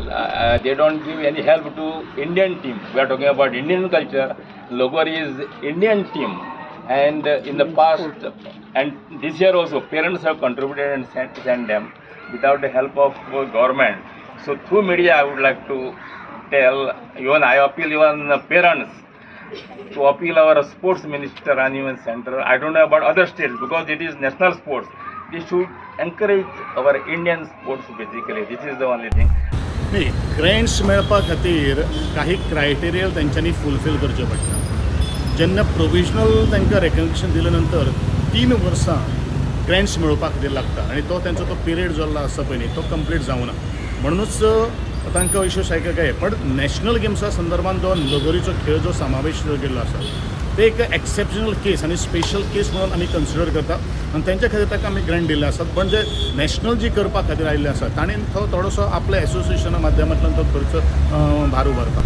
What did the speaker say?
They don't give any help to Indian team. We are talking about Indian culture. Logori is Indian team, and in the past and this year also, parents have contributed and sent them without the help of government. So through media, I would like to tell, even I appeal even parents to appeal our sports minister and even center. I don't know about other states because it is national sports. They should encourage our Indian sports basically. This is the only thing. न्ही, grants मेळपा खातीर काही criteria तेंच्यांनी fulfil करचे पडटा. जेन्ना provisional तांकां recognition दिले नंतर 3 वर्सां ग्रँट्स मेळोवपा खातीर लागता आनी तो तेंचो तो पिरियड जो आसता पळय न्ही, तो कंप्लीट जावना, म्हणूनच तांकां इश्यू सारके काय. पण नॅशनल गेम्सा संदर्भात जो लगोरीचो खेळ जो समावेश जो केल्लो आसा, ते एक एक्सेप्शनल केस आनी स्पेशल केस म्हणून आमी कन्सिडर करता आनी तेंच्या खातीर ताका आमी ग्रँट दिल्ले आसात. पण जे नॅशनल जी करपा खातीर आयिल्ले आसा, ताणें तो थोडोसो आपल्या एसोसिएशना माध्यमांतल्यान तो खर्च भार उबारता.